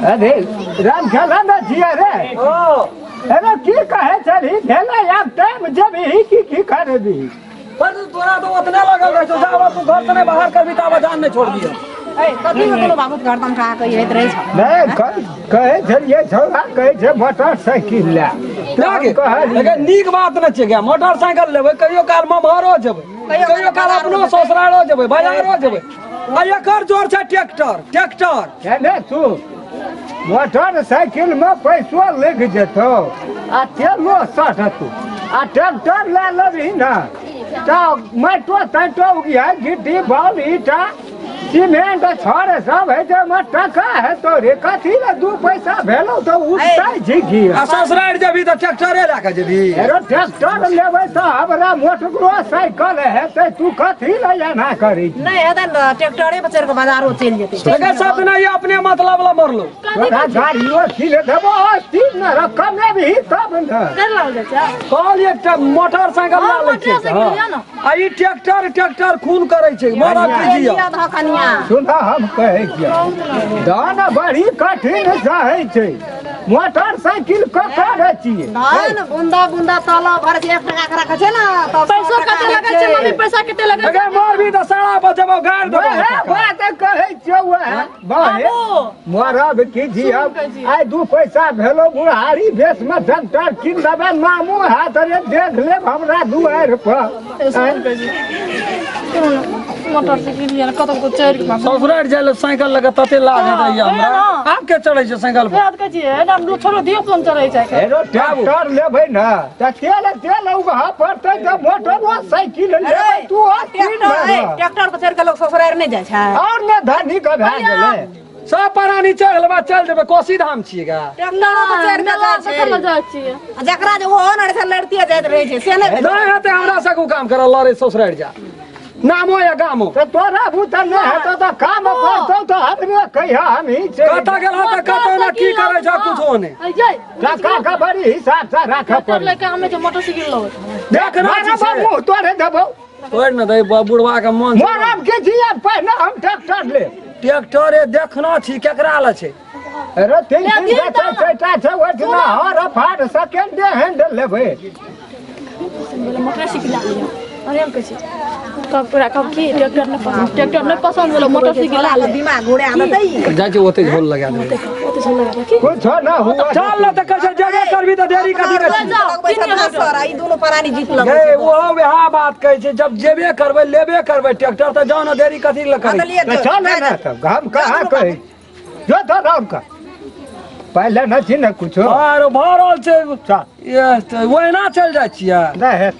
अरे राम खेला ना जिया रे। अरे की कहे छली भेलै आब टाइम जेबही की की करबी? पर तोरा तो ओतने लगल रहै छौ, जाबऽ तू घर से नहि बाहर करबी ताबऽ जान नहि छोड़बी। ए, कथी में कोनो बाबू के हरदम कहा कही होइत रहै छौ? नहि, कहै छलियै, छौड़ा कहै छै मोटरसाइकिल लए। लए गे, लेकिन नीक बात नहि छै गे। मोटरसाइकिल लेबै, कहियो काल ममहरो जेबै, कहियो काल अपनो ससुरारो जेबै, बाजारो जेबै, आ एकर जोर छै ट्रैक्टर ट्रैक्टर। एने तू मोटरसाइकिल में पैसो लग जेतौ आ तेलो सटतौ, आ ट्रैक्टर लए लेबही ने तऽ माटो ताटो उगिया, गिट्टी बालू ईटा सीमेंट छड़ सब है छै, ओहिमे टका हेतौ रे। कथी ले? दू पैसा भेलौ तऽ उठतै झिझी। आ ससुरारि जेबही तऽ ट्रैक्टरे लए कऽ जेबही? अरे ट्रैक्टर लेबै तऽ हमरा मोटरो साइकिल हेतै, तू कथी ले एना करै छी? नहि हेतै ने तऽ ट्रैक्टरे पर चढ़ि कऽ बाजारो चलि जेतै। एकर सब नहि, अपने मतलब ला मरलो। तोरा गाड़ियो कीन देबो, तीन ने रकम लेबही तब ने। कर लाओ चाचा। कहलियै एकटा मोटरसाइकिल लए लै छियै। मोटरसाइकिल लिअ ने। आ ई ट्रैक्टर ट्रैक्टर खून करै छै, मरब की जियब? लिअ धऽ कनिया। सुन, हम कहै छियै, धान बड़ी कठिन सहै छै, मोटरसाइकिल ककर छियै? धन बुंदा बुंदा तल भर के 1 टका के रखै छै ने तब 100 पैसो टका कते होइ लगै छै मम्मी? पैसा कते लगै छै? अगर मरबी तऽ सारा पर जेबौ, गाड़ि देबौ। वएह बात कहै छियौ, वएह बाहे। बाबू। मरब की जियब, आइ दू पैसा भेलो बुढ़ारी बेस में ट्रैक्टर कीन देबै, मामू हाथ रे देख लेब हमरा दुआरि पर। मोटरसाइकिल लिअ ने, कतौ कतौ चढ़ि कऽ। ससुरारि जाइ लए साइकिल लऽ कऽ तते लाज हेतै हमरा? आब के चढ़ै छै साइकिल पर? याद कहै छियै, एकदम छोड़ो दियौ, कोन चढ़ै छै? एगो ट्रैक्टर लेबै ने तऽ तेल तेल उगह पड़तै, तऽ मोटरो साइकिल लेबै तू तीन। ट्रैक्टर ए, ट्रैक्टर पर चढ़ि कऽ लोक ससुरारि नहि जाइ छै? और ने धनी के भए गेलै। सब प्राणी चढ़ लेबा, चल जेबै, कोसी धाम छियै गा। ट्रैक्टरो पर चढ़ि कऽ मेला जाइ छै। देखै लए जाइ छियै। आ जकरा जे ओहो ने रहै छै, लड़िते जाइत रहै छै से नहि। नहि हेतै हमरा सबके ओ काम करऽ, लड़े ससुरारि जा नामो या गामो। तऽ तोरा बूता नहि हेतौ तऽ काम पड़तौ तऽ हमरे कहिया, हमही छै। कतऽ गेल तऽ कतऽ ने की करै छ, कुछो नहि। अइ जै। टका के बड़ी हिसाब से राखऽ ट्रैक्टर पड़ै। लए कऽ हमे जे मोटरसाइकिल लेबै। देख ना। मारब मुँह तोरे देबौ। तोड़ि ने दै बुढ़वा के मन। मरब के जियब, पहिने हम ट्रैक्टर लेब। ट्रैक्टरे देखना छी, केकरा लए छै? अरे तीन तीन टा चारि चारिटा छै, ओहिठिना हर फार सेकेंडे हैंड लेबै। मोटरसाइकिल लए लिअ। अरे हम कहै छी कब तोरा कब की ट्रैक्टर नहि पसंद, ट्रैक्टर नहि पसंद भेलो, मोटरसाइकिल लए ले। दिमाग घुरा देतै ई। जाइ छै ओते झोल लगा देबै। ओते झोल लगा दे की? कुछो न हुआ। चल ने तऽ कहै छै जेबे करबी तऽ देरी कथी के छी? लगबै छै दोसर, आ ई दुनू प्राणी जीत लगबै गे छै। ओहो वएह बात कहै छै, जब जेबे करबै, लेबे करबै ट्रैक्टर तऽ जाउ ने, देरी कथी लए करै? बदलिए तऽ चल ने तब, हम कहाँ कहै छी? जो तो राम का पहिले न छी ने कुछो। आरो भऽ रहल छै। चल। ये तऽ ओहिना चलि जाइ छियै। नहि हेत।